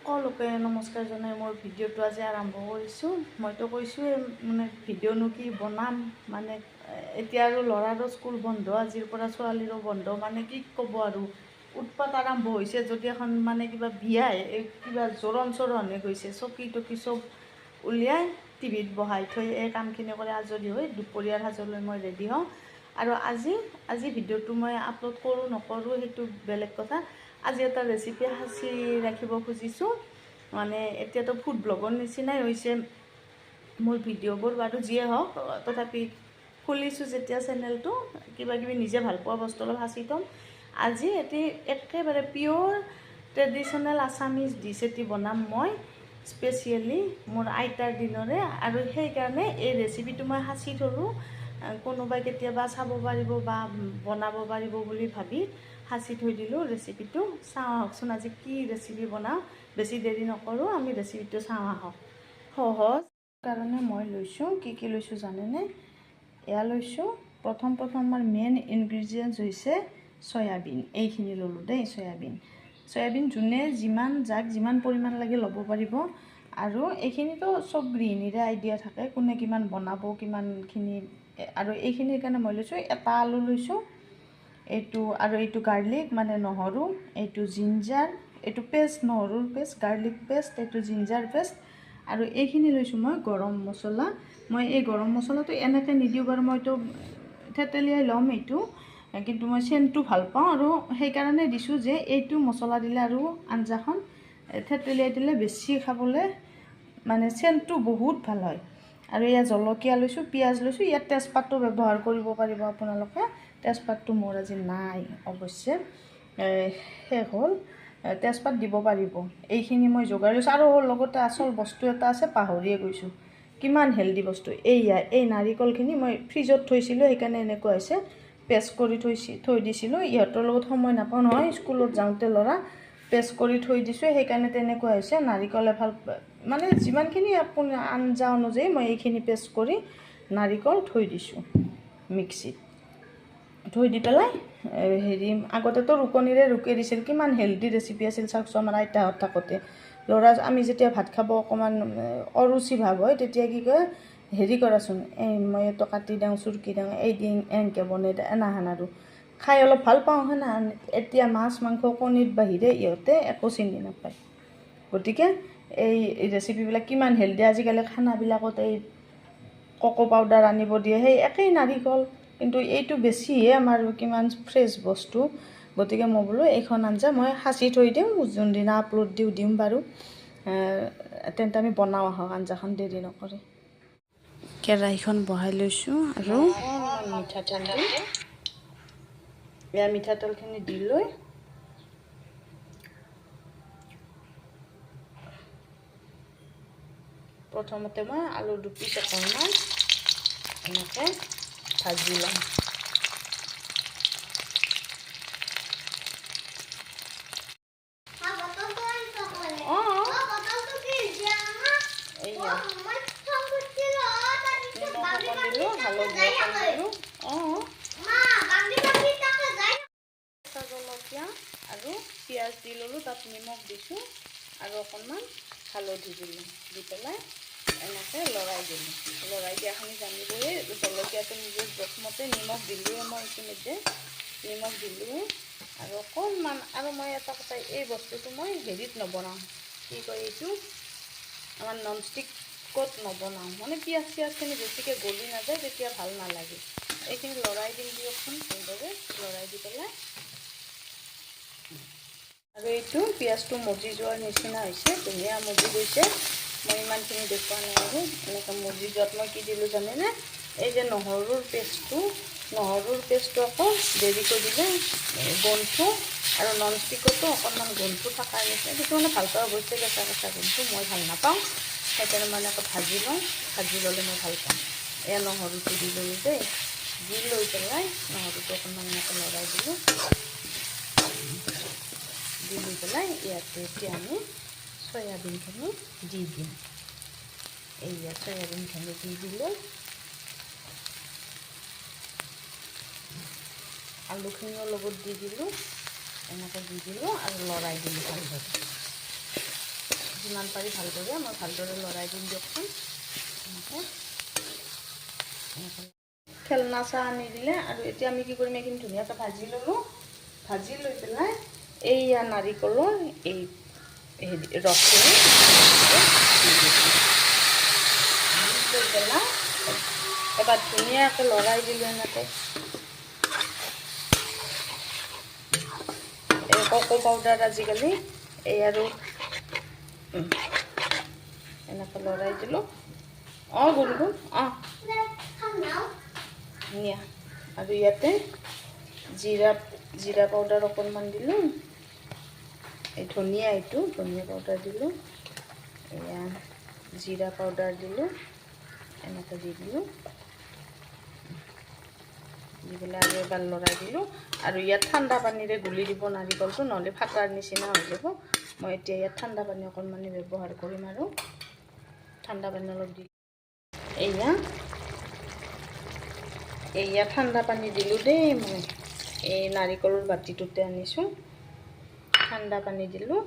সকলোকে নমস্কাৰ জনাই মোৰ ভিডিঅ'টো আজি আৰম্ভ কৰিছোঁ। মইতো কৈছোঁৱে, মানে ভিডিঅ'নো কি বনাম, মানে এতিয়া আৰু ল'ৰাৰো স্কুল বন্ধ আজিৰ পৰা, ছোৱালীৰো বন্ধ, মানে কি ক'ব আৰু উৎপাত আৰম্ভ হৈছে। যদি এখন মানে কিবা বিয়াই কিবা জোৰণ চোৰণহে গৈছে, চকী টকী চব উলিয়াই টিভিত বহাই থৈ এই কামখিনি কৰি আজৰি হৈ দুপৰীয়াৰ সাজলৈ মই ৰেডি হওঁ। আৰু আজি আজি ভিডিঅ'টো মই আপলোড কৰোঁ নকৰোঁ সেইটো বেলেগ কথা। আজি এটা ৰেচিপি সাঁচি ৰাখিব খুজিছোঁ। মানে এতিয়াতো ফুড ব্লগৰ নিচিনাই হৈছে মোৰ ভিডিঅ'বোৰ, বাৰু যিয়ে হওক, তথাপি খুলিছোঁ যেতিয়া চেনেলটো, কিবা কিবি নিজে ভাল পোৱা বস্তু অলপ সাঁচি থ'ম। আজি এটি একেবাৰে পিয়'ৰ ট্ৰেডিশ্যনেল আছামিজ ডিছ এটি বনাম মই, স্পেচিয়েলি মোৰ আইতাৰ দিনৰে। আৰু সেইকাৰণে এই ৰেচিপিটো মই সাঁচি থ'লোঁ, কোনোবাই কেতিয়াবা চাব পাৰিব বা বনাব পাৰিব বুলি ভাবি সাঁচি থৈ দিলোঁ ৰেচিপিটো। চাওঁ আহকচোন আজি কি ৰেচিপি বনাওঁ। বেছি দেৰি নকৰোঁ, আমি ৰেচিপিটো চাওঁ আহক। সহজ কাৰণে মই লৈছোঁ, কি কি লৈছোঁ জানেনে? এয়া লৈছোঁ। প্ৰথম প্ৰথম আমাৰ মেইন ইনগ্ৰিডিয়েণ্টছ হৈছে চয়াবিন। এইখিনি ল'লোঁ দেই চয়াবিন। চয়াবিন যোনে যিমান যাক যিমান পৰিমাণ লাগে ল'ব পাৰিব। আৰু এইখিনিতো চব গৃহিণীৰে আইডিয়া থাকে কোনে কিমান বনাব কিমানখিনি। আৰু এইখিনিৰ কাৰণে মই লৈছোঁ এটা আলু লৈছোঁ, এইটো আৰু এইটো গাৰ্লিক মানে নহৰু, এইটো জিঞ্জাৰ, এইটো পেষ্ট নহৰুৰ পেষ্ট, গাৰ্লিক পেষ্ট, এইটো জিঞ্জাৰ পেষ্ট। আৰু এইখিনি লৈছোঁ মই গৰম মছলা। মই এই গৰম মছলাটো এনেকৈ নিদিওঁ বাৰু, মইতো থেতেলিয়াই ল'ম এইটো, কিন্তু মই চেণ্টটো ভাল পাওঁ আৰু সেইকাৰণে দিছোঁ যে এইটো মছলা দিলে আৰু আঞ্জাখন থেতেলিয়াই দিলে বেছি খাবলৈ মানে চেণ্টটো বহুত ভাল হয়। আৰু এয়া জলকীয়া লৈছোঁ, পিঁয়াজ লৈছোঁ। ইয়াত তেজপাতটো ব্যৱহাৰ কৰিব পাৰিব আপোনালোকে। তেজপাতটো মোৰ আজি নাই অৱশ্যে, শেষ হ'ল। তেজপাত দিব পাৰিব। এইখিনি মই যোগাৰ লৈছোঁ। আৰু লগতে আচল বস্তু এটা আছে, পাহৰিয়ে গৈছোঁ, কিমান হেল্ডি বস্তু। এইয়া এই নাৰিকলখিনি মই ফ্ৰিজত থৈছিলোঁ, সেইকাৰণে এনেকুৱা হৈছে। পেষ্ট কৰি থৈ দিছিলোঁ। ইহঁতৰ লগত সময় নাপাওঁ নহয় স্কুলত যাওঁতে ল'ৰা, পেষ্ট কৰি থৈ দিছোঁ, সেইকাৰণে তেনেকুৱা হৈছে। নাৰিকল এফাল মানে যিমানখিনি আপুনি আঞ্জা অনুযায়ী মই এইখিনি পেষ্ট কৰি নাৰিকল থৈ দিছোঁ মিক্সিত। থৈ দি পেলাই হেৰি আগতেতো ৰুকনিৰে ৰুকি দিছিল, কিমান হেল্ডি ৰেচিপি আছিল চাওকচোন। আমাৰ আইতাহঁত থাকোঁতে ল'ৰা আমি যেতিয়া ভাত খাব অকণমান অৰুচি ভাৱ হয় তেতিয়া কি কয়, হেৰি কৰাচোন, এই মই এইটো কাটি দিওঁ চুৰকি দিওঁ, এই দিন এনেকৈ বনাই দিওঁ, এনাহান আৰু খাই অলপ ভাল পাওঁ সেনাহান। এতিয়া মাছ মাংস কণীৰ বাহিৰে ইহঁতে একো চিনি নাপায়। গতিকে এই ৰেচিপিবিলাক কিমান হেল্ডি। আজিকালি খানাবিলাকত এই ককো পাউডাৰ আনিব দিয়ে, সেই একেই নাৰিকল, কিন্তু এইটো বেছিহে আমাৰ কিমান ফ্ৰেছ বস্তু। গতিকে মই বোলো এইখন আঞ্জা মই সাঁচি থৈ দিওঁ, যোনদিনা আপলোড দিওঁ দিম বাৰু। তেন্তে আমি বনাওঁ আহক আঞ্জাখন, দেৰি নকৰি। কেৰাহীখন বহাই লৈছোঁ আৰু মিঠাতেল দি এয়া মিঠাতেলখিনি দি লৈ প্ৰথমতে মই আলু দুপিচ অকণমান এনেকৈ ভাজি ল'ম। এইয়া নিমখ অকণ দিলোঁ, হালধি অকণ দিলোঁ, কেঁচা জলকীয়া আৰু পিঁয়াজ দি ল'লোঁ, তাত নিমখ দিছোঁ আৰু অকণমান হালধি দিলোঁ, দি পেলাই এনেকৈ লৰাই দিলোঁ। লৰাই দিয়াখিনি জানিবই, জলকীয়াটো নিজৰ জোখমতে নিমখ দিলোঁৱে মই ইতিমধ্যে, নিমখ দিলোঁৱে আৰু অকণমান। আৰু মই এটা কথা, এই বস্তুটো মই হেৰিত নবনাওঁ, কি কয় এইটো আমাৰ ননষ্টিকত নবনাওঁ, মানে পিঁয়াজ চিয়াজখিনি বেছিকৈ গলি নাযায় তেতিয়া ভাল নালাগে। এইখিনি লৰাই দিম দিয়কচোন ভালদৰে, লৰাই দি পেলাই। আৰু এইটো পিঁয়াজটো মজি যোৱাৰ নিচিনা হৈছে, ধুনীয়া মজি গৈছে। মই ইমানখিনি দেখুওৱা নাই আৰু। এনেকৈ মজি যোৱাত মই কি দিলোঁ জানেনে? এই যে নহৰুৰ পেষ্টটো, নহৰুৰ পেষ্টটো আকৌ দেৰিকৈ দিলে গোন্ধটো, আৰু ননষ্টিকতো অকণমান গোন্ধটো থকাৰ নিচিনা। কিছুমানে ভাল পায় অৱশ্যে কেঁচা কেঁচা গোন্ধটো, মই ভাল নাপাওঁ, সেইকাৰণে মই এনেকৈ ভাজি লওঁ। ভাজি ল'লে মই ভাল পাওঁ। এয়া নহৰুটো দি ল'লোঁ দেই, দি লৈ পেলাই নহৰুটো অকণমান এনেকৈ লৰাই দিলোঁ। দি লৈ পেলাই ইয়াতে এতিয়া আমি চয়াবিনখিনি দি দিম। এইয়া চয়াবিনখিনি দি দিলোঁ, আলুখিনিও লগত দি দিলোঁ, এনেকৈ দি দিলোঁ আৰু লৰাই দিলোঁ ভালদৰে। যিমান পাৰি ভালদৰে মই ভালদৰে লৰাই দিম দিয়কচোন এনেকৈ। খেলনা চাহ আনি দিলে। আৰু এতিয়া আমি কি কৰিম? এইখিনি ধুনীয়াকৈ ভাজি ল'লোঁ। ভাজি লৈ পেলাই এইয়া নাৰিকলৰ এই হেৰি ৰসখিনি দি দিছোঁ। দি লৈ পেলাই এবাৰ ধুনীয়াকৈ লৰাই দিলোঁ এনেকৈ। এই ককো পাউডাৰ আজিকালি এই আৰু এনেকৈ লৰাই দিলোঁ। অঁ গুণগুণ, অঁ ধুনীয়া। আৰু ইয়াতে জিৰা পাউডাৰ অকণমান দিলোঁ। এই ধনিয়া, এইটো ধনিয়া পাউডাৰ দিলোঁ। এয়া জিৰা পাউডাৰ দিলোঁ। এনেকৈ দি দিলোঁ। দি পেলাই আৰু এবাৰ লৰাই দিলোঁ। আৰু ইয়াত ঠাণ্ডা পানীৰে গুলি দিব নাৰিকলটো, নহ'লে ফাটাৰ নিচিনা হৈ যাব। মই এতিয়া ইয়াত ঠাণ্ডা পানী অকণমানি ব্যৱহাৰ কৰিম আৰু ঠাণ্ডা পানী অলপ দি এয়া এয়া ঠাণ্ডা পানী দিলোঁ দেই মই। এই নাৰিকলৰ বাতিটোতে আনিছোঁ। ঠাণ্ডা পানী দিলোঁ।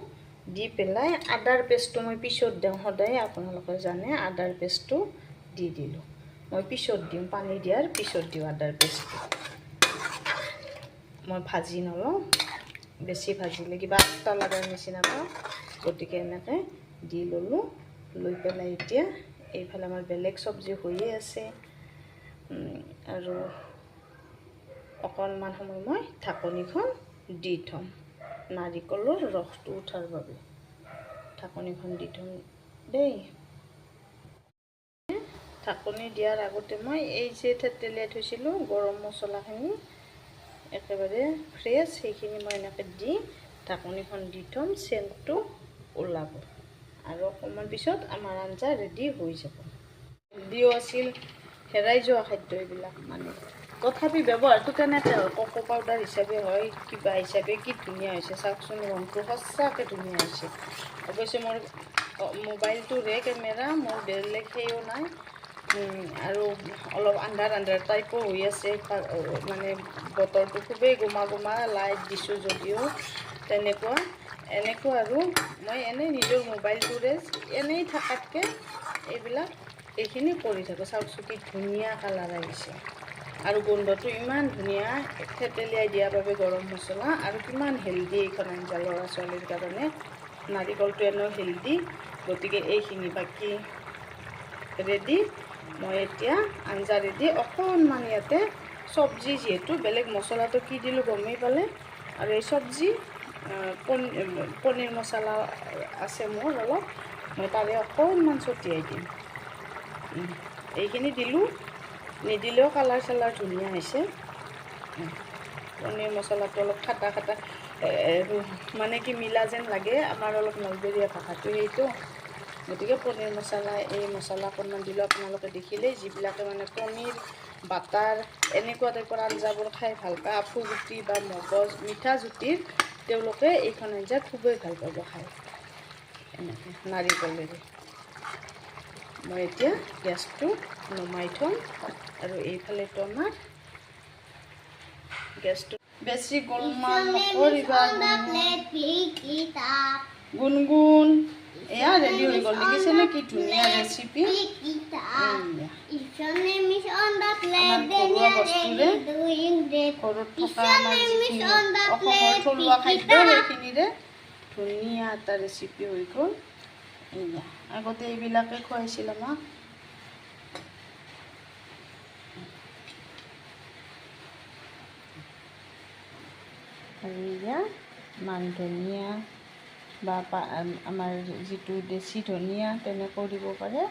দি পেলাই আদাৰ পেষ্টটো মই পিছত দিওঁ সদায়, আপোনালোকে জানে। আদাৰ পেষ্টটো দি দিলোঁ। মই পিছত দিওঁ, পানী দিয়াৰ পিছত দিওঁ আদাৰ পেষ্টটো। মই ভাজি নলওঁ। বেছি ভাজিলে কিবা আঠটা লগাৰ নিচিনা পাওঁ। গতিকে এনেকৈ দি ল'লোঁ। লৈ পেলাই এতিয়া এইফালে আমাৰ বেলেগ চব্জি হৈয়ে আছে আৰু অকণমান সময় মই ঢাকনিখন দি থ'ম নাৰিকলৰ ৰসটো উঠাৰ বাবে। ঢাকনিখন দি থ'ম দেই। ঢাকনি দিয়াৰ আগতে মই এই যে থেতেলিয়াই থৈছিলোঁ গৰম মছলাখিনি, একেবাৰে ফ্ৰেছ, সেইখিনি মই এনেকৈ দি ঢাকনিখন দি থ'ম। চেণ্টটো ওলাব আৰু অকণমান পিছত আমাৰ আঞ্জা ৰেডি হৈ যাব। হেল্ডিও আছিল, হেৰাই যোৱা খাদ্য এইবিলাক মানে। তথাপি ব্যৱহাৰটো কেনেকৈ হয়, ককো পাউডাৰ হিচাপে হয়, কিবা হিচাপে। কি ধুনীয়া হৈছে চাওকচোন। ৰংটো সঁচাকৈ ধুনীয়া হৈছে। অৱশ্যে মোৰ মোবাইলটোৰে কেমেৰা, মোৰ বেলেগ সেয়ো নাই আৰু অলপ আন্ধাৰ আন্ধাৰ টাইপো হৈ আছে। মানে বতৰটো খুবেই গোমা গোমা, লাইট দিছোঁ যদিও তেনেকুৱা এনেকুৱা। আৰু মই এনেই নিজৰ মোবাইলটোৰে এনেই থকাতকৈ এইবিলাক এইখিনি কৰি থাকোঁ। চাওকচোন কি ধুনীয়া কালাৰ আহিছে আৰু গোন্ধটো ইমান ধুনীয়া থেতেলিয়াই দিয়াৰ বাবে গৰম মছলা। আৰু কিমান হেল্ডি এইখন আঞ্জা ল'ৰা ছোৱালীৰ কাৰণে। নাৰিকলটো এনেও হেল্ডি। গতিকে এইখিনি বাকী ৰেডি। মই এতিয়া আঞ্জা ৰেডি। অকণমান ইয়াতে চব্জি, যিহেতু বেলেগ মছলাটো কি দিলোঁ গমেই পালে, আৰু এই চব্জি পনীৰ মছলা আছে মোৰ অলপ, মই তাৰে অকণমান ছটিয়াই দিম। এইখিনি দিলোঁ, নিদিলেও কালাৰ চালাৰ ধুনীয়া হৈছে। পনীৰ মছলাটো অলপ খাটা খাটা, মানে কি মিলা যেন লাগে। আমাৰ অলপ নলবেৰীয়া ভাষাটো সেইটো। গতিকে পনীৰ মছলা, এই মছলা অকণমান দিলেও আপোনালোকে দেখিলেই, যিবিলাকে মানে পনীৰ বাটাৰ এনেকুৱা টাইপৰ আঞ্জাবোৰ খাই ভাল পায়, আফু গুটি বা মগজ মিঠা জুতিৰ, তেওঁলোকে এইখন আঞ্জা খুবেই ভাল পাব খাই এনেকৈ নাৰিকলেৰে। মই এতিয়া গেছটো নমাই থ'ম। আৰু এইফালেতো আমাৰ গেছটো বেছি গোলমাল নকৰিবা গুণগুণ। এয়া ৰেডি হৈ গ'ল। দেখিছেনে কি ধুনীয়া ৰেচিপি? আমাৰ ঘৰুৱা বস্তুৰে, ঘৰত থকা আমাৰ যিখিনি অসমৰ থলুৱা খাদ্য, সেইখিনিৰে ধুনীয়া এটা ৰেচিপি হৈ গ'ল। এয়া আগতে এইবিলাকে খুৱাইছিল আমাক। আৰু এয়া মান ধনিয়া বা আমাৰ যিটো দেশী ধনিয়া, তেনেকৈও দিব পাৰে।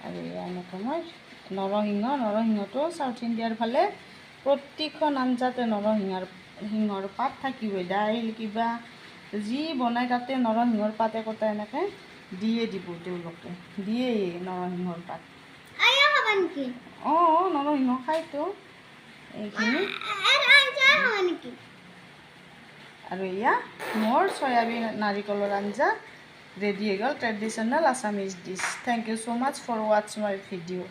আৰু এয়া এনেকৈ মই নৰসিংহ, নৰসিংহটো চাউথ ইণ্ডিয়াৰ ফালে প্ৰতিখন আঞ্জাতে সিংহৰ পাত থাকিবই। দাইল কিবা যি বনায় তাতে নৰসিংহৰ পাত একোটা এনেকৈ দিয়ে দিব তেওঁলোকে, দিয়েই নৰসিংহৰ পাত। অঁ, নৰসিংহ খায়তো এইখিনি। আৰু এয়া মোৰ চয়াবিন নাৰিকলৰ আঞ্জা ৰেডি হৈ গ'ল। Traditional Assamese dish. Thank you so much for watch my video.